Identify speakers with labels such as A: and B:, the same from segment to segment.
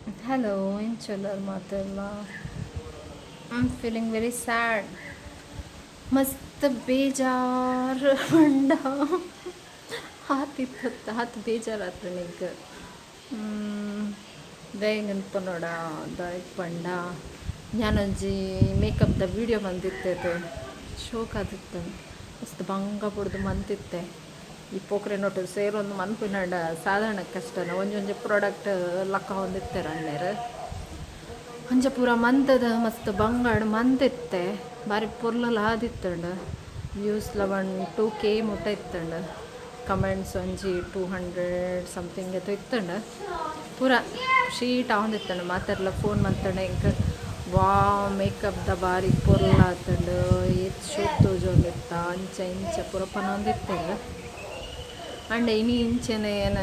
A: Hello, ಎಂಚ ಉಲ್ಲರ್ ಮಾತೆರ್ಲ? I am feeling very sad. ಮಸ್ತ್ ಬೇಜಾರು ಪಂಡ ಆತಿತ್ತು, ಆತ್ ಬೇಜಾರಾತ್ಂಡ್ ಎಂಕ್. ದಾಯೆಗ್ ಪನೊಡ, ದಾಯೆಗ್ ಪಂಡ ಯಾನೊಂಜಿ ಮೇಕಪ್ದ ವೀಡಿಯೋ ಮಂತಿತ್ತೆ, ಶೋಕಾದಿತ್ತ್ಂಡ್. ಮಸ್ತ್ ಬಂಗ ಬುಡ್ದು ಮಂತಿತ್ತೆ. ಈ ಪೋಕ್ರೆನೊಟ್ಟು ಸೇರೊಂದು ಮನ್ಪುನಂಡ ಸಾಧಾರಣ ಕಷ್ಟನ? ಒಂಜೊಂಜಿ ಪ್ರಾಡಕ್ಟ್ ಲಕ್ಕಾವೊಂದಿತ್ತೆರ್ ಅಣ್ಣೆರ್. ಅಂಚ ಪೂರ ಮಂತದ ಮಸ್ತ್ ಬಂಗಾಡ್ ಮಂತಿತ್ತೆ. ಬಾರಿ ಪೊರ್ಲುಲ ಆದಿತ್ತುಂಡು. ವ್ಯೂಸ್ಲ 1-2K ಮುಟ್ಟ ಇತ್ತುಂಡು. ಕಮೆಂಟ್ಸ್ ಒಂಜಿ 200 ಸಮಥಿಂಗ್ ಏತೋ ಇತ್ತುಂಡು. ಪೂರ ಶೀಟ್ ಆವೊಂದಿತ್ತುಂಡು. ಮಾತೆರ್ಲ ಫೋನ್ ಮಂತುಂಡು ಎಂಕ್, ವಾ, ಮೇಕಪ್ ದ ಬಾರಿ ಪೊರ್ಲಾತುಂಡು, ಏತ್ ಶೋಕ್ ತೋಜೊಂದಿತ್ತ, ಅಂಚ ಇಂಚ ಪೂರ ಪನೊಂದಿತ್ತೆರ್. ಆಂಡ ಇನಿ ಇಂಚೆನೆ ಏನ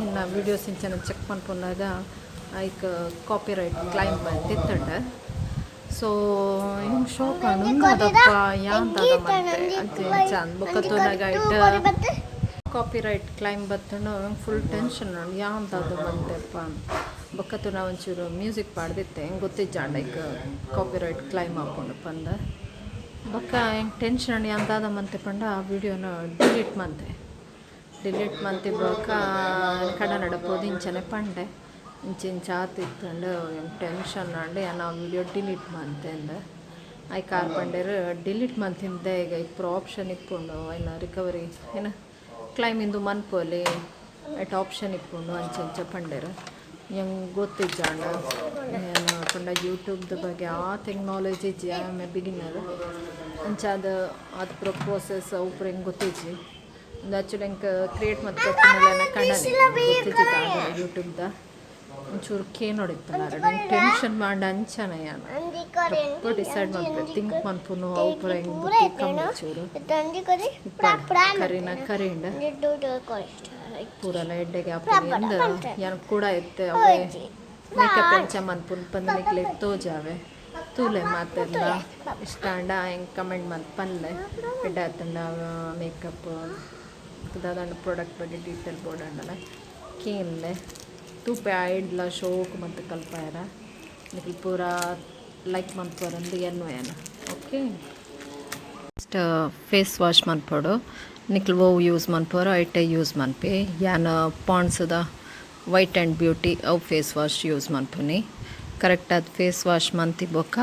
A: ಎನ್ನ ವೀಡಿಯೋಸ್ ಇಂಚನೆ ಚೆಕ್ ಮನ್ಪುನಗ ಐಕ್ ಕಾಪಿ ರೈಟ್ ಕ್ಲೈಮ್ ಬತ್ತಿತ್ತುಂಡು. ಸೊ ಎಂಕ್ ಶೋಕ್ ಆಂಡ್, ಉಂದು ದಾದಪ್ಪ, ಯಾನ್ ದಾದ ಮಂತೆ ಅಂಚ ಇಂಚ ಅಂದ್. ಬೊಕ್ಕ ತೂನಗ ಐಟ್ ಕಾಪಿ ರೈಟ್ ಕ್ಲೈಮ್ ಬತ್ತುಂಡು. ಎಂಕ್ ಫುಲ್ ಟೆನ್ಷನ್ ಆಂಡ್, ಯಾನ್ ದಾದ ಮಂತೆಪ್ಪ. ಬೊಕ್ಕ ತೂನ ಒಂಚೂರು ಮ್ಯೂಸಿಕ್ ಪಾಡ್ದಿತ್ತೆ. ಎಂಕ್ ಗೊತ್ತಿಜ್ಜಾಂಡ್ ಐಕ್ ಕಾಪಿ ರೈಟ್ ಕ್ಲೈಮ್ ಆಪುಂಡು ಪಂದ್. ಬೊಕ್ಕ ಎಂಕ್ ಟೆನ್ಷನ್ ಆಂಡ್. ಯಾನ್ ದಾದ ಮಂತೆ ಪಂಡ, ಆ ವೀಡಿಯೋನ ಡಿಲೀಟ್ ಮಂತೆ. ಡಿಲೀಟ್ ಮಂತಿ ಬೊಕ್ಕ ಕನ್ನಡ ಪೋದು ಇಂಚನೆ ಪಂಡೆ, ಇಂಚ ಇಂಚ ಆತಿತ್ತುಂಡು, ಎಂಕ್ ಟೆನ್ಷನ್ ಆಂಡ್, ಯಾನ್ ಆ ವೀಡಿಯೋ ಡಿಲೀಟ್ ಮಂತೆ ಅಂದ್. ಐಕ್ ಆರ್ ಪಂಡೆರ್, ಡಿಲೀಟ್ ಮಂತಿಂದ ಈಗ ಇಪ್ಪು ಆಪ್ಷನ್ ಇಪ್ಪುಂಡು, ಐನ ರಿಕವರಿ ಏನ ಕ್ಲೈಮ್ ಇಂದು ಮನ್ಪೊಲಿ, ಐಟ್ ಆಪ್ಷನ್ ಇಪ್ಪುಂಡು, ಅಂಚ ಇಂಚ ಪಂಡೆರ್. ಎಂಕ್ ಗೊತ್ತಿಜ್ಜಾಂಡ್. ಏನು ಪಂಡ, ಯೂಟ್ಯೂಬ್ದ ಬಗ್ಗೆ ಆತ್ ಎಂಕ್ ನಾಲೆಜ್ ಇಜ್ಜಿ. I am a beginner. ಅಂಚಾದ್ ಅದು ಪೂರ ಪ್ರೋಸೆಸ್ ಅವು ಪೂರ ಎಂಕ್ ಗೊತ್ತಿಜ್ಜಿ. ಒಂದು ಆ್ಯಕ್ಚುಲಿ ಎಂಕ್ ಕ್ರಿಯೇಟ್ ಮಂತ್ ಕೊರ್ಪಿನಲ್ಲ ಕಣ್ಣನೆ ಗೊತ್ತಿಜ್ಜಿ ಯೂಟ್ಯೂಬ್ದ. ಒಂಚೂರು ಕೇನೊಡಿತ್ತಲ್ಲ, ಟೆನ್ಷನ್ ಮಾಂಡ. ಅಂಚನೆ ಯಾನ್ ಡಿಸೈಡ್ ಮಲ್ಪೆ, ಥಿಂಕ್ ಮನ್ಪುನು ಅವು ಪೂರ ಎಂಕ್ ಬುದ್ಧಿ ಕಮ್ಮಿ ಚೂರು. ಕರಿನ ಕರಿಂಡ್, ಪೂರಲ ಎಡ್ಡೆಗೆ ಆಪುನಿ ಅಂದ್ ಯಾನ್ ಕೂಡ ಇತ್ತೆ ಅವೇ ಮೇಕಪ್ ಎಂಚ ಮನ್ಪುನು ಪಂದ್ ನಿಕ್ಲೆಗ್ ತೋಜಾವೆ. ತೂಲೆ ಮಾತೆರ್ಲ, ಇಷ್ಟ ಆಂಡ ಎಂಕ್ ಕಮೆಂಟ್ ಮಲ್ತ್ ಪನ್ಲೆ. ಎಡ್ಡೆ ಆತುಂಡ ಮೇಕಪ್, ದಾದಾಂಡ ಪ್ರಾಡಕ್ಟ್ ಬಗ್ಗೆ ಡೀಟೇಲ್ ಬೋಡಾಂಡಲ ಕೇನ್ಲೆ. ತೂಪೆ ಐಡ್ಲ ಶೋಕ್ ಮಂತ್ ಕಲ್ಪಾಯರ. ನಿಕ್ಲ್ ಪೂರ ಲೈಕ್ ಮನ್ಪುವರಂದ್ ಎನ್ನುವೆ. ಓಕೆ, ನೆಕ್ಸ್ಟ್ ಫೇಸ್ ವಾಶ್ ಮನ್ಪೊಡು. ನಿಕ್ಲ್ ಒವು ಯೂಸ್ ಮನ್ಪುವರ ಐಟೆ ಯೂಸ್ ಮನ್ಪಿ. ಯಾನ್ ಪಾಂಡ್ಸ್ದ ವೈಟ್ ಆ್ಯಂಡ್ ಬ್ಯೂಟಿ ಅವು ಫೇಸ್ ವಾಶ್ ಯೂಸ್ ಮನ್ಪುನಿ. ಕರೆಕ್ಟ್ ಆದ್ ಫೇಸ್ ವಾಶ್ ಮಂತಿ ಬೊಕ್ಕ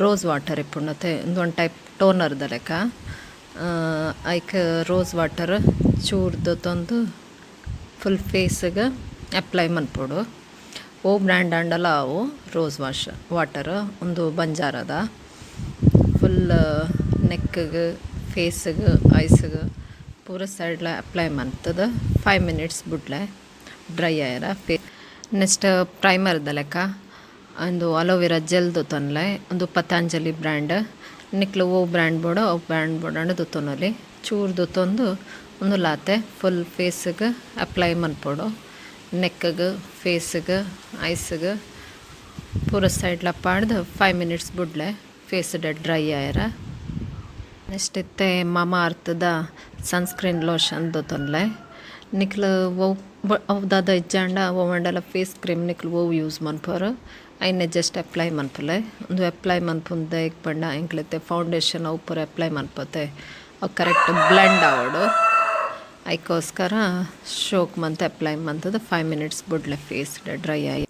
A: ರೋಸ್ ವಾಟರ್ ಇಪ್ಪುಂಡತೆ, ಉಂದು ಒಂದು ಟೈಪ್ ಟೋನರ್ದ ಲೆಕ್ಕ. ಐಕ್ ರೋಸ್ ವಾಟರ್ ಚೂರು ದೆತ್ತೊಂದು ಫುಲ್ ಫೇಸ್ಗೆ ಅಪ್ಲೈ ಮನ್ಪೊಡು. ಒವು ಬ್ರ್ಯಾಂಡ್ ಆಂಡಲ ಅವು. ರೋಸ್ ವಾಶ್ ವಾಟರ್ ಉಂದು ಬಂಜಾರದ. ಫುಲ್ ನೆಕ್ಗೆ, ಫೇಸ್ಗೆ, ಐಸ್ಗೆ ಪೂರ ಸೈಡ್ಲ ಅಪ್ಲೈ ಮಂತದ 5 ಮಿನಿಟ್ಸ್ ಬುಡ್ಲೆ ಡ್ರೈ ಆಯರ. ಫೇ ನೆಕ್ಸ್ಟ್ ಪ್ರೈಮರ್ದ ಲೆಕ್ಕ ಉಂದು ಅಲೋವೆರಾ ಜೆಲ್ ದೆತೊನ್ಲೆ. ಉಂದು ಪತಾಂಜಲಿ ಬ್ರ್ಯಾಂಡ್. ನಿಕ್ಲ್ ಒವು ಬ್ರ್ಯಾಂಡ್ ಬೋಡು ಅವು ಬ್ರ್ಯಾಂಡ್ ಬೋಡಾಂಡ ದೆತೊನೊಲಿ. ಚೂರು ದೆತ್ತೊಂದು ಉಂದುಲಾತೆ ಫುಲ್ ಫೇಸ್ಗೆ ಅಪ್ಲೈ ಮನ್ಪೊಡು. ನೆಕ್ಗೆ, ಫೇಸ್ಗೆ, ಐಸ್ಗೆ ಪೂರ ಸೈಡ್ಲ ಪಾಡ್ದು 5 ಮಿನಿಟ್ಸ್ ಬುಡ್ಲೆ ಫೇಸ್ ಡ್ರೈ ಆಯರ. ನೆಕ್ಸ್ಟ್ ಇತ್ತೆ ಮಾಮಾ ಅರ್ಥದ ಸನ್ಸ್ಕ್ರೀನ್ ಲೋಷನ್ ದೆತೊನ್ಲೆ. ನಿಕ್ಲ್ ಒವು ಅವು ದಾದ ಇಜ್ಜಾಂಡ, ಒವ್ವಾಂಡಲ ಫೇಸ್ ಕ್ರೀಮ್ ನಿಕ್ಲ್ ಒವು ಯೂಸ್ ಮನ್ಪುವರ್ ಐನೆ ಜಸ್ಟ್ ಅಪ್ಲೈ ಮನ್ಪುಲೆ. ಉಂದು ಅಪ್ಲೈ ಮನ್ಪುನ ದಾಯೆಗ್ ಪಂಡ, ಎಂಕ್ಲ್ ಇತ್ತೆ ಫೌಂಡೇಶನ್ ಅವು ಪೂರ ಅಪ್ಲೈ ಮನ್ಪತೆ, ಅವು ಕರೆಕ್ಟ್ ಬ್ಲೆಂಡ್ ಆವೊಡು. ಐಕೋಸ್ಕರ ಶೋಕ್ ಮಂತ್ ಅಪ್ಲೈ ಮಂತದ 5 ಮಿನಿಟ್ಸ್ ಬುಡ್ಲೆ ಫೇಸ್ ಡ್ರೈ ಆಯಿ.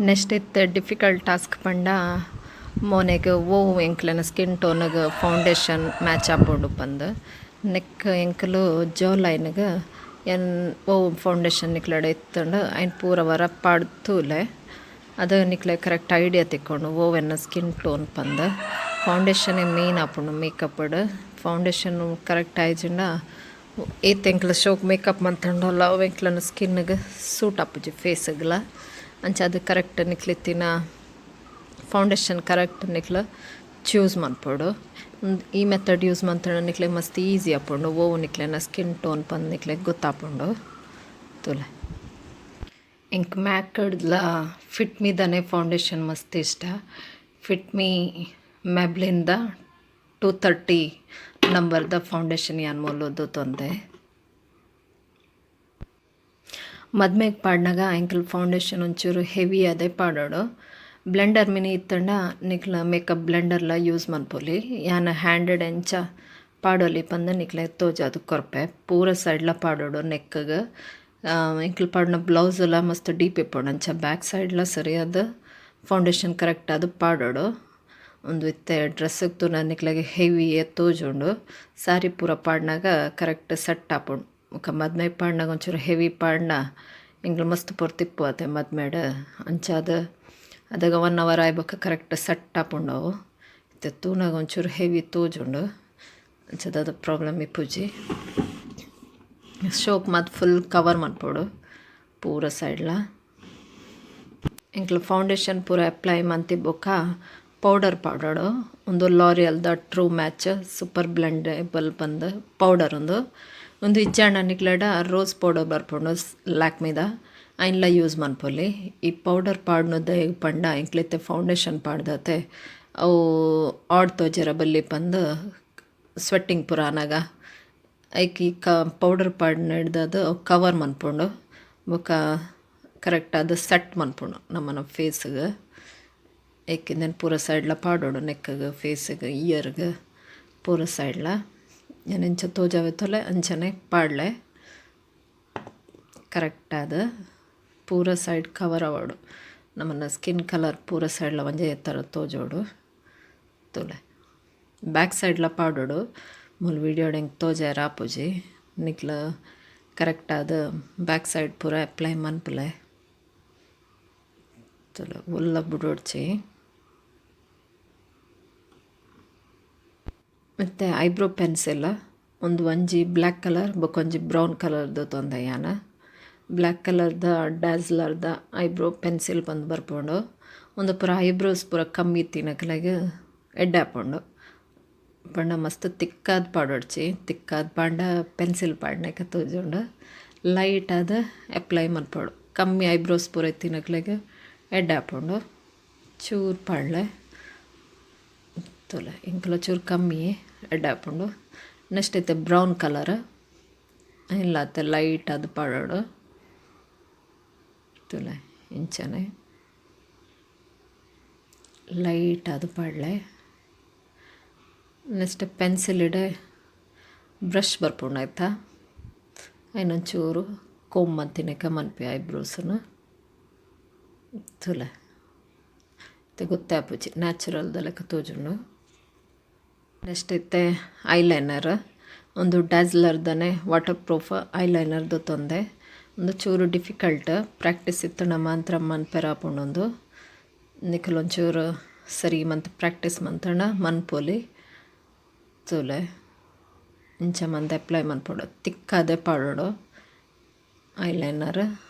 A: ನೆಕ್ಸ್ಟ್ ಇತ್ತೆ ಡಿಫಿಕಲ್ಟ್ ಟಾಸ್ಕ್ ಪಂಡ, ಮೋನೆಗ್ ಒವು ಎಂಕ್ಲೆನ ಸ್ಕಿನ್ ಟೋನ್ಗೆ ಫೌಂಡೇಶನ್ ಮ್ಯಾಚ್ ಆಪುಂಡು ಪಂದ್. ನೆಕ್ ಎಂಕುಲು ಜೋ ಲೈನ್ಗೆ ಎನ್ ಒವು ಫೌಂಡೇಶನ್ ನಿಕ್ಲೆಡ ಇತ್ತುಂಡು ಐನ್ ಪೂರ ವರ ಪಾಡ್ದ್ ತೂಲೆ. ಅದು ನಿಕ್ಲೆ ಕರೆಕ್ಟ್ ಐಡಿಯಾ ತಿಕ್ಕೊಂಡು ಒವು ಎನ್ನ ಸ್ಕಿನ್ ಟೋನ್ ಪಂದ್. ಫೌಂಡೇಶನ್ ಮೇನ್ ಆಪುಂಡು ಮೇಕಪ್ಡ್. ಫೌಂಡೇಶನ್ ಕರೆಕ್ಟ್ ಆಯ್ಜಿಂಡ, ಏತ್ ಎಂಕ್ಲ ಶೋಕ್ ಮೇಕಪ್ ಮಂತುಂಡಲ ಅವು ಎಂಕ್ಲೆನ ಸ್ಕಿನ್ಗೆ ಸೂಟ್ ಆಪುಜಿ, ಫೇಸ್ಗ್ಲ. ಅಂಚ ಅದು ಕರೆಕ್ಟ್ ನಿಕ್ಲಿತ್ತಿನ ಫೌಂಡೇಶನ್ ಕರೆಕ್ಟ್ ನಿಕ್ಲು ಚೂಸ್ ಮನ್ಪೊಡು. ಈ ಮೆಥಡ್ ಯೂಸ್ ಮಂತುಂಡ ನಿಕ್ಲೆಗ್ ಮಸ್ತ್ ಈಸಿ ಆಪುಂಡು. ಒವು ನಿಕ್ಲೆನ ಸ್ಕಿನ್ ಟೋನ್ ಪಂದ್ ನಿಕ್ಲೆಗ್ ಗೊತ್ತಾಪುಂಡು. ತೂಲೆ, ಎಂಕ್ ಮ್ಯಾಕ್ಡ್ಲ ಫಿಟ್ ಮೀದನೆ ಫೌಂಡೇಶನ್ ಮಸ್ತ್ ಇಷ್ಟ. ಫಿಟ್ ಮೀ ಮ್ಯಾಬ್ಲಿನ್ದ 230 ನಂಬರ್ದ ಫೌಂಡೇಶನ್ ಯಾನ್ ಮೂಲು ದೆತೊಂದೆ. ಮದ್ಮೆಗ್ ಪಾಡ್ನಗ ಎಂಕುಲು ಫೌಂಡೇಶನ್ ಒಂಚೂರು ಹೆವಿ ಆದೇ ಪಾಡೋಡು. ಬ್ಲೆಂಡರ್ ಮಿನಿ ಇತ್ತಂಡ ನಿಕ್ಲ ಮೇಕಪ್ ಬ್ಲೆಂಡರ್ಲ ಯೂಸ್ ಮನ್ಪೊಲಿ. ಯಾನ್ ಹ್ಯಾಂಡೆಡ್ ಎಂಚ ಪಾಡೊಲಿ ಪಂದ್ ನಿಕ್ಲೆ ತೋಜಾದ್ ಕೊರ್ಪೆ. ಪೂರ ಸೈಡ್ಲ ಪಾಡೊಡು ನೆಕ್ಕ್ಗ್. ಎಂಕುಲು ಪಾಡುನ ಬ್ಲೌಸ್ ಲ ಮಸ್ತ್ ಡೀಪ್ ಇಪ್ಪೊಡು ಅಂಚ ಬ್ಯಾಕ್ ಸೈಡ್ಲ ಸರಿಯಾದ್ ಫೌಂಡೇಶನ್ ಕರೆಕ್ಟ್ ಆದ್ ಪಾಡೊಡು. ಉಂದು ಇತ್ತೆ ಡ್ರೆಸ್ಸ್ ತೂನ ನಿಕ್ಲೆಗ್ ಹೆವಿ ತೋಜುಂಡು. ಸಾರಿ ಪೂರ ಪಾಡ್ನಗ ಕರೆಕ್ಟ್ ಸೆಟ್ ಆಪುಂಡು. ಬೊಕ ಮದ್ಮೆಗ್ ಪಾಡ್ನಗ ಒಂಚೂರು ಹೆವಿ ಪಾಡ್ಂಡ ಎಂಕುಲು ಮಸ್ತ್ ಪೊರ್ತು ಇಪ್ಪುವ ಅತೆ ಮದ್ಮೆಡ್ ಅಂಚಾದ್ ಅದಗ 1 ಅವರ್ ಆಯಿ ಬೊಕ ಕರೆಕ್ಟ್ ಸೆಟ್ ಆಪುಂಡು ಅವು. ಇತ್ತೆ ತೂನಗ ಒಂಚೂರು ಹೆವಿ ತೋಜುಂಡು. ಅಂಚ ದಾದ ಪ್ರಾಬ್ಲಮ್ ಇಪ್ಪುಜಿ. ಶೋಕ್ ಮಾತ ಫುಲ್ ಕವರ್ ಮನ್ಪೊಡು ಪೂರ ಸೈಡ್ಲ. ಎಂಕುಲು ಫೌಂಡೇಶನ್ ಪೂರ ಅಪ್ಲೈ ಮಂತಿ ಬೊಕ ಪೌಡರ್ ಪಾಡೊಡು. ಉಂದು ಲಾರಿಯಲ್ ದ ಟ್ರೂ ಮ್ಯಾಚ್ ಸೂಪರ್ ಬ್ಲೆಂಡೇಬಲ್ ಪಂದ್ ಪೌಡರ್ ಉಂದು. ಉಂದು ಇಜ್ಜಾಂಡ ನಿಕ್ಲೆಡ ರೋಸ್ ಪೌಡರ್ ಬರ್ಪುಂಡು ಲ್ಯಾಕ್ಮಿದ ಐನ್ಲ ಯೂಸ್ ಮನ್ಪೊಲಿ. ಈ ಪೌಡರ್ ಪಾಡ್ನ ದಾಯೆಗ್ ಪಂಡ ಎಂಕ್ಲು ಇತ್ತೆ ಫೌಂಡೇಶನ್ ಪಾಡ್ದತೆ ಅವು ಆಡ್ ತೋಜೆರೆ ಬಲ್ಲಿ ಪಂದ್ ಸ್ವೆಟ್ಟಿಂಗ್ ಪೂರ ಆನಗ ಐಕ್ ಈ ಪೌಡರ್ ಪಾಡ್ನೆಡ್ದಾದ್ ಅವು ಕವರ್ ಮನ್ಪುಂಡು ಬೊಕ ಕರೆಕ್ಟ್ ಆದ್ ಸೆಟ್ ಮನ್ಪುಂಡು ನಮನ ಫೇಸ್ಗ್. ಐಕ್ ಇಂದೆನ್ ಪೂರ ಸೈಡ್ಲ ಪಾಡೊಡು ನೆಕ್ಕ್ಗ್ ಫೇಸ್ಗ್ ಇಯರ್ಗ್ ಪೂರ ಸೈಡ್ಲ. ಯಾನ್ ಎಂಚ ತೋಜಾವೆ ತೂಲೆ ಅಂಚನೆ ಪಾಡ್ಲೆ. ಕರೆಕ್ಟ್ ಆದ್ ಪೂರ ಸೈಡ್ ಕವರ್ ಆವೊಡು. ನಮನ ಸ್ಕಿನ್ ಕಲರ್ ಪೂರ ಸೈಡ್ಲ ಒಂಜೇ ತರ ತೋಜೊಡು ತೂಲೆ. ಬ್ಯಾಕ್ ಸೈಡ್ಲ ಪಾಡೊಡು. ಮೂಲು ವಿಡಿಯೋಡ್ ಎಂಕ್ ತೋಜಾಯೆರೆ ಆಪುಜಿ. ನಿಕ್ಲ್ ಕರೆಕ್ಟ್ ಆದ್ ಬ್ಯಾಕ್ ಸೈಡ್ ಪೂರ ಅಪ್ಲೈ ಮನ್ಪುಲೆ. ತೂಲೆ ಓಲ್ಲ ಬುಡೊಡ್ಚಿ. ಇತ್ತೆ ಐಬ್ರೋ ಪೆನ್ಸಿಲ್ ಉಂದು ಒಂಜಿ ಬ್ಲ್ಯಾಕ್ ಕಲರ್ ಬೊಕೊಂಜಿ ಬ್ರೌನ್ ಕಲರ್ ದೆತೊಂದೆ ಯಾನ್. ಬ್ಲ್ಯಾಕ್ ಕಲರ್ ದ ಡ್ಯಾಝ್ಲರ್ ದ ಐಬ್ರೋ ಪೆನ್ಸಿಲ್ ಪಂದ್ ಬರ್ಪುಂಡು. ಉಂದು ಪೂರ ಐಬ್ರೋಸ್ ಪೂರ ಕಮ್ಮಿ ಇತ್ತಿನಕಲೆಗ್ ಎಡ್ಡೆ ಆಪುಂಡು. ಪಂಡ ಮಸ್ತ್ ತಿಕ್ಕಾದ್ ಪಾಡೊಡ್ಚಿ ತಿಕ್ಕಾದ್ ಪಾಂಡ ಪೆನ್ಸಿಲ್ ಪಾಡ್ನೆಕ ತೋಜುಂಡು. ಲೈಟ್ ಆದ್ ಅಪ್ಲೈ ಮನ್ಪೊಡು. ಕಮ್ಮಿ ಐಬ್ರೋಸ್ ಪೂರ ಇತ್ತಿನಕಲೆಗ್ ಎಡ್ಡೆ ಆಪುಂಡು. ಚೂರು ಪಾಡ್ಲೆ ತೂಲೆ ಎಂಕುಲ ಚೂರು ಕಮ್ಮಿ ಎಡ್ಡೆ ಆಪುಂಡು. ನೆಕ್ಸ್ಟ್ ಇತ್ತೆ ಬ್ರೌನ್ ಕಲರ್ ಐನ್ಲ ಆತೆ ಲೈಟ್ ಆದ್ ಪಾಡೊಡು. ತೂಲೆ ಇಂಚನೆ ಲೈಟ್ ಆದ್ ಪಾಡ್ಲೆ. ನೆಕ್ಸ್ಟ್ ಪೆನ್ಸಿಲ್ ಇಡೆ ಬ್ರಷ್ ಬರ್ಪುಂಡು ಐತ ಐನ್ ಒಂಚೂರು ಕೋಂಬ್ ಮಂತಿನಕ ಮನ್ಪಿ ಐಬ್ರೋಸ್ನ್ ತೂಲೆ ಇತ್ತೆ ಗೊತ್ತೇ ಆಪುಜಿ ನ್ಯಾಚುರಲ್ ದ ಲೆಕ ತೋಜುಂಡು. ನೆಕ್ಸ್ಟ್ ಇತ್ತೆ ಐಲೈನರ್ ಉಂದು ಡ್ಯಾಝ್ಲರ್ ದನೆ ವಾಟರ್ ಪ್ರೂಫ್ ಐಲೈನರ್ ದೆತೊಂದೆ. ಉಂದು ಚೂರು ಡಿಫಿಕಲ್ಟ್ ಪ್ರಾಕ್ಟೀಸ್ ಇತ್ತ್ಂಡ ಮಾತ್ರ ಮನ್ಪೆರೆ ಆಪುಂಡು ಉಂದು. ನಿಕುಲು ಒಂಚೂರು ಸರಿ ಮಂತ್ ಪ್ರಾಕ್ಟೀಸ್ ಮಂತ್ಂಡ ಮನ್ಪೊಲಿ. ತೂಲೆ ಇಂಚ ಮಂತ್ ಅಪ್ಲೈ ಮನ್ಪೊಡು ತಿಕ್ಕಾದೆ ಪಾಡೊಡು. ಐಲೈನರ್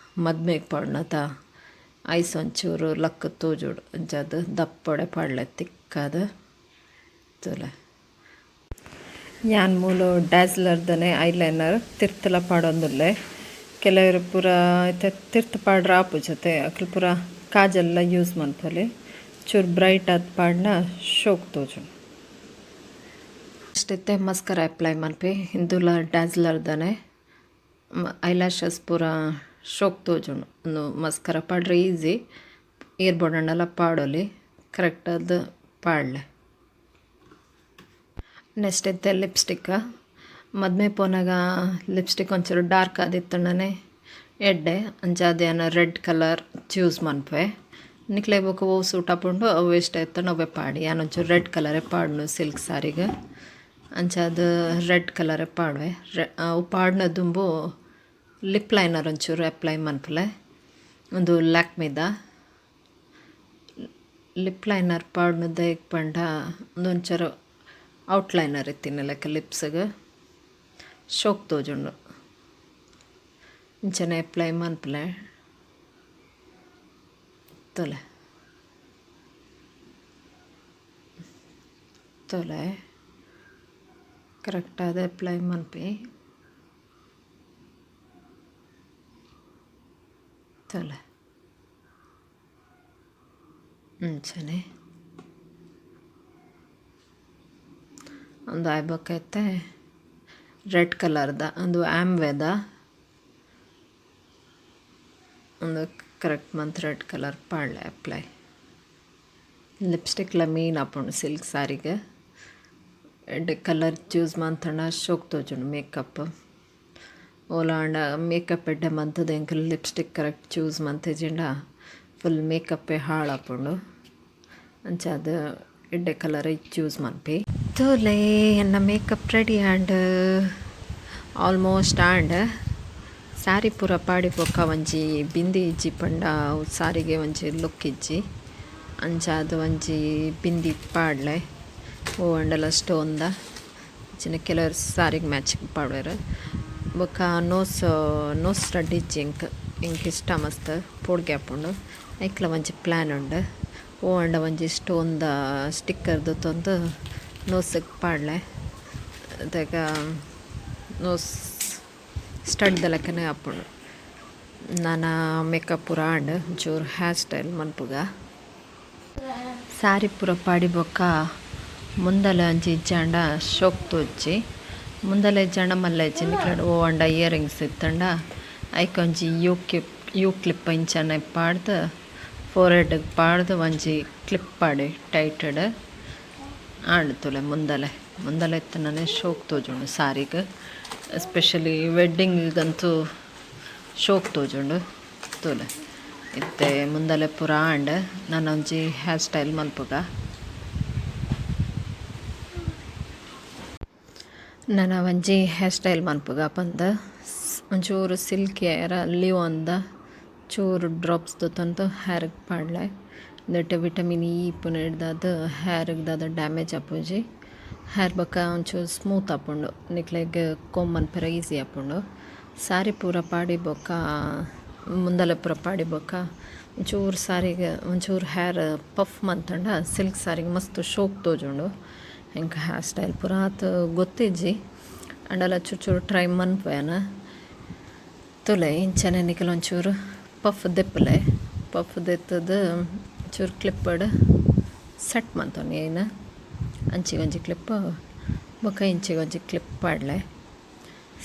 A: ಮದ್ಮೆಗ್ ಪಾಡುನತ ಐಸ್ ಒಂಚೂರು ಲಕ್ಕ್ ತೋಜೊಡು ಅಂಚಾದ್ ದಪ್ಪಡೆ ಪಾಡ್ಲೆ ತಿಕ್ಕಾದ್ ತೂಲೆ. ಯಾನ್ ಮೂಲು ಡ್ಯಾಝ್ಲರ್ ದನೆ ಐಲೈನರ್ ತಿರ್ತುಲ ಪಾಡೊಂದುಲ್ಲೆ. ಕೆಲವೆರ್ ಪೂರ ಇತ್ತೆ ತಿರ್ತ್ ಪಾಡ್ರೆ ಆಪುಜತೆ ಅಕುಲು ಪೂರ ಕಾಜಲ್ ಲ ಯೂಸ್ ಮನ್ಪೊಲಿ. ಚೂರು ಬ್ರೈಟ್ ಆದ್ ಪಾಡ್ಂಡ ಶೋಕ್ ತೋಜುಂಡು. ನೆಕ್ಸ್ಟ್ ಇತ್ತೆ ಮಸ್ಕರ ಅಪ್ಲೈ ಮನ್ಪಿ ಇಂದುಲ ಡ್ಯಾಝ್ಲರ್ ದನೆ ಐಲ್ಯಾಶಸ್ ಪೂರ ಶೋಕ್ ತೋಜುಂಡು. ಉಂದು ಮಸ್ಕರ ಪಾಡ್ರೆ ಈಸಿ ಏರ್ ಬೋಡಾಂಡಲ ಪಾಡೊಲಿ ಕರೆಕ್ಟ್ ಆದ್ ಪಾಡ್ಲೆ. ನೆಕ್ಸ್ಟ್ ಇತ್ತೆ ಲಿಪ್ಸ್ಟಿಕ್ ಮದ್ಮೆ ಪೋನಗ ಲಿಪ್ಸ್ಟಿಕ್ ಒಂಚೂರು ಡಾರ್ಕ್ ಆದಿತ್ತುಂಡನೆ ಎಡ್ಡೆ ಅಂಚಾದ್ ಯಾನ್ ರೆಡ್ ಕಲರ್ ಚೂಸ್ ಮನ್ಪುವೆ. ನಿಕ್ಲೆಗ್ ಬೊಕ ಒವು ಸೂಟ್ ಆಪುಂಡು ಅವು ಇಷ್ಟ ಇತ್ತುಂಡ ಅವ್ವೆ ಪಾಡಿ. ಯಾನ್ ಒಂಚೂರು ರೆಡ್ ಕಲರೇ ಪಾಡುನು ಸಿಲ್ಕ್ ಸಾರಿಗ್. ಅಂಚಾದ್ ರೆಡ್ ಕಲರೇ ಪಾಡುವೆ. ಅವು ಪಾಡುನ ದುಂಬು ಲಿಪ್ ಲೈನರ್ ಒಂಚೂರು ಅಪ್ಲೈ ಮನ್ಪುಲೆ. ಉಂದು ಲ್ಯಾಕ್ಮಿದ. ಲಿಪ್ ಲೈನರ್ ಪಾಡುನ ದಾಯೆಗ್ ಪಂಡ ಉಂದು ಒಂಚೂರು ಔಟ್ ಲೈನರ್ ಇತ್ತಿನ ಲೆಕ್ಕ ಲಿಪ್ಸ್ಗ್ ಶೋಕ್ ತೋಜುಂಡು. ಇಂಚನೆ ಅಪ್ಲೈ ಮನ್ಪುಲೆ. ತೂಲೆ ತೂಲೆ ಕರೆಕ್ಟ್ ಆದ್ ಅಪ್ಲೈ ಮನ್ಪಿ. ತೂಲೆ ಅಂಚನೆ ಉಂದು ಆಯಿ ಬೊಕ ಇತ್ತೆ ರೆಡ್ ಕಲರ್ದ ಉಂದು ಆಮ್ವೆದ. ಉಂದು ಕರೆಕ್ಟ್ ಮಂತ್ ರೆಡ್ ಕಲರ್ ಪಾಡ್ಲೆ ಅಪ್ಲೈ. ಲಿಪ್ಸ್ಟಿಕ್ಲ ಮೇನ್ ಆಪುಂಡು ಸಿಲ್ಕ್ ಸಾರಿಗ್. ಎಡ್ಡೆ ಕಲರ್ ಚೂಸ್ ಮಂತುಂಡ ಶೋಕ್ ತೋಜುಂಡು ಮೇಕಪ್. ಓಲಾಂಡ ಮೇಕಪ್ ಎಡ್ಡೆ ಮಂತುದು ಎಂಕುಲು ಲಿಪ್ಸ್ಟಿಕ್ ಕರೆಕ್ಟ್ ಚೂಸ್ ಮಂತಿಜಿಂಡ ಫುಲ್ ಮೇಕಪ್ಪೇ ಹಾಳಾಪುಂಡು. ಅಂಚಾದ್ ಎಡ್ಡೆ ಕಲರ್ ಚೂಸ್ ಮನ್ಪಿ. ತೂಲೆ ಎನ್ನ ಮೇಕಪ್ ರೆಡಿ ಆಂಡ್, ಆಲ್ಮೋಸ್ಟ್ ಆಂಡ್. ಸಾರಿ ಪೂರ ಪಾಡಿ ಬೊಕ್ಕ ಒಂಜಿ ಬಿಂದಿ ಇಜ್ಜಿ ಪಂಡ ಅವು ಸಾರಿಗೆ ಒಂಜಿ ಲುಕ್ ಇಜ್ಜಿ. ಅಂಚಾದ್ ಒಂಜಿ ಬಿಂದಿ ಪಾಡ್ಲೆ. ಒವ್ ಆಂಡಲ ಸ್ಟೋನ್ ದ ಅಂಚಿನ ಕೆಲವೆರ್ ಸಾರಿಗ್ ಮ್ಯಾಚ್ ಪಾಡುವೆರ್. ಬೊಕ್ಕ ನೋಸ್ ನೋಸ್ ಸ್ಟಡ್ ಇಜ್ಜಿ ಎಂಕ್ ಎಂಕ್ ಇಷ್ಟ ಮಸ್ತ್ ಪೋಡಿಗೆ ಆಪುಂಡು. ಐಕ್ಲ ಒಂಜಿ ಪ್ಲ್ಯಾನ್ ಉಂಡು. ಒವ್ ಆಂಡ ಒಂಜಿ ಸ್ಟೋನ್ ದ ಸ್ಟಿಕ್ಕರ್ ದೆತೊಂದು ನೋಸ್ ಗ್ ಪಾಡ್ಲೆ. ಅದಗ ನೋಸ್ ಸ್ಟಡ್ ದ ಲೆಕ್ಕನೆ ಆಪುಂಡು. ನನ ಮೇಕಪ್ ಪೂರ ಆಂಡ್ ಒಂಚೂರು ಹೇರ್ ಸ್ಟೈಲ್ ಮನ್ಪುಗ. ಸಾರಿ ಪೂರ ಪಾಡಿ ಬೊಕ್ಕ ಮುಂದಲ ಒಂಜಿ ಇಜ್ಜಾಂಡ ಶೋಕ್ ತೋಜುಜಿ. ಮುಂದಲ ಇಜ್ಜಾಂಡ ಮಲ್ಲ ಇಜ್ಜಿ ನಿಕ್ಲೆಡ ಒವ್ ಆಂಡ ಇಯರಿಂಗ್ಸ್ ಇತ್ತುಂಡ ಐಕ್ ಒಂಜಿ ಯು ಕ್ಲಿಪ್ ಇಂಚನೆ ಪಾಡ್ದ್ ಫೋರ್ಹೆಡ್ ಗ್ ಪಾಡ್ದ್ ಒಂಜಿ ಕ್ಲಿಪ್ ಪಾಡೆ ಟೈಟ್ ಡ್ ಆಂಡ್ ತೂಲೆ ಮುಂದಲೆ. ಮುಂದಲೆ ಇತ್ತುಂಡನೆ ಶೋಕ್ ತೋಜುಂಡು ಸಾರಿಗ್. ಎಸ್ಪೆಷಲಿ ವೆಡ್ಡಿಂಗ್ ಗಂತೂ ಶೋಕ್ ತೋಜುಂಡು ತೂಲೆ. ಇತ್ತೆ ಮುಂದಲೆ ಪೂರ ಆಂಡ್ ನನ ಒಂಜಿ ಹೇರ್ ಸ್ಟೈಲ್ ಮನ್ಪುಗ. ನನ ಒಂಜಿ ಹೇರ್ ಸ್ಟೈಲ್ ಮನ್ಪುಗ ಪಂದ್ ಒಂಚೂರು ಸಿಲ್ಕಿ ಏರ ಲಿವೋನ್ ದ ಚೂರು ಡ್ರೋಪ್ಸ್ ದೆತೊಂದು ಹೇರ್ ಗ್ ಪಾಡ್ಲೆ. ನೆಟ್ಟ್ ವಿಟಮಿನ್ ಇ ಇಪ್ಪುನೆಡ್ದಾದ್ ಹೇರ್ ಗ್ ದಾದ ಡ್ಯಾಮೇಜ್ ಆಪುಜಿ. ಹೇರ್ ಬೊಕ್ಕ ಒಂಚೂರು ಸ್ಮೂತ್ ಆಪುಂಡು ನಿಕ್ಲೆಗ್ ಕೋಂಬ್ ಮನ್ಪೆರೆ ಈಸಿ ಆಪುಂಡು. ಸಾರಿ ಪೂರ ಪಾಡಿ ಬೊಕ್ಕ ಮುಂದಲೆ ಪೂರ ಪಾಡಿ ಬೊಕ್ಕ ಒಂಚೂರು ಸಾರಿಗ್ ಒಂಚೂರು ಹೇರ್ ಪಫ್ ಮಂತುಂಡ ಸಿಲ್ಕ್ ಸಾರಿಗ್ ಮಸ್ತ್ ಶೋಕ್ ತೋಜುಂಡು. ಎಂಕ್ ಹೇರ್ ಸ್ಟೈಲ್ ಪೂರ ಆತ್ ಗೊತ್ತಿಜ್ಜಿ ಅಂಡಲ ಚೂರು ಚೂರು ಟ್ರೈ ಮನ್ಪುವೆ ಯಾನ್. ತೂಲೆ ಇಂಚನೆ ನಿಕುಲು ಒಂಚೂರು ಪಫ್ ದೆಪ್ಪುಲೆ. ಪಫ್ ದೆತ್ತುದು ಚೂರು ಕ್ಲಿಪ್ಪಡ್ ಸೆಟ್ ಮಂತೊನಿ ಐನ್. ಅಂಚಿಗೊಂಜಿ ಕ್ಲಿಪ್ ಬೊಕ ಇಂಚಿಗೊಂಜಿ ಕ್ಲಿಪ್ ಪಾಡ್ಲೆ.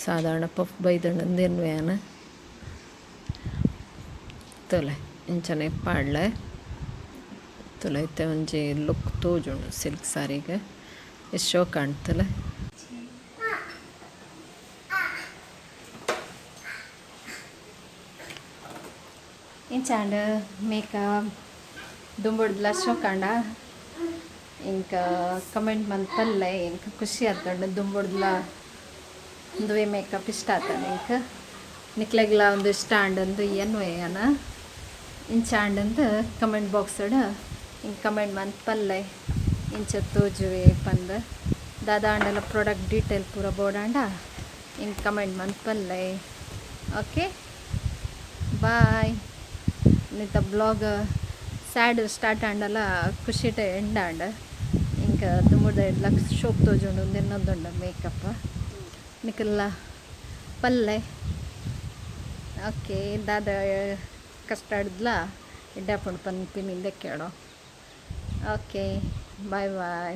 A: ಸಾಧಾರಣ ಪಫ್ ಬೈದುಂಡು ಎನ್ನುವೆ ಯಾನ್. ತೂಲೆ ಇಂಚನೆ ಪಾಡ್ಲೆ. ತೂಲೆ ಇತ್ತೆ ಒಂಜಿ ಲುಕ್ ತೋಜುಂಡು ಸಿಲ್ಕ್ ಸಾರಿಗ್. ಎಸ್ಟ್ ಶೋಕ್ ಆಂಡ್ ತೂಲೆ. ಇಂಚಾಂಡ್ ಮೇಕಪ್ ದುಂಬುಡ್ದ್ಲ ಶೋಕಾಂಡ ಎಂಕ್ ಕಮೆಂಟ್ ಮನ್ಪಲ್ಲೆ ಎಂಕ್ ಖುಷಿ ಆತುಂಡು ದುಂಬುಡ್ದ್ಲ ಉಂದುವೇ ಮೇಕಪ್ ಇಷ್ಟ ಆತುಂಡು ಎಂಕ್ ನಿಕ್ಲೆಗ್ಲ ಉಂದು ಇಷ್ಟ ಆಂಡ್ ಎನ್ನುವೆ ಯಾನ್. ಇಂಚಾಂಡ್ ಕಮೆಂಟ್ ಬಾಕ್ಸ್ ಡ್ ಎಂಕ್ ಕಮೆಂಟ್ ಮನ್ಪಲ್ಲೆ ಇಂಚ ತೋಜುವೆ ಪಂದ್ ದಾದ ಆಂಡಲ ಪ್ರಾಡಕ್ಟ್ ಡೀಟೇಲ್ ಪೂರ ಬೋಡಾಂಡ ಎಂಕ್ ಕಮೆಂಟ್ ಮನ್ಪಲ್ಲೆ. Okay bye. ಇನಿತ ಬ್ಲಾಗ್ ಸ್ಯಾಡ್ ಸ್ಟಾರ್ಟ್ ಆಂಡಲ ಖುಷಿಟ್ ಎಂಡ್ ಆಂಡ್. ಎಂಕ್ ದುಂಬುದ ಎಡ್ಲ ಶೋಕ್ ತೋಜುಂಡು ಉಂದು ಎನ್ನೊಂದುಂಡು ಮೇಕಪ್. ನಿಕಲ್ಲ ಪಲ್ಲೆ. ಓಕೆ ದಾದ ಕಷ್ಟಡ್ದ್ಲ ಎಡ್ಡೆ ಆಪುಂಡು ಪನ್ಪಿನ ಇಂದೆಕ್ ಕೇಳೋ. Okay bye bye.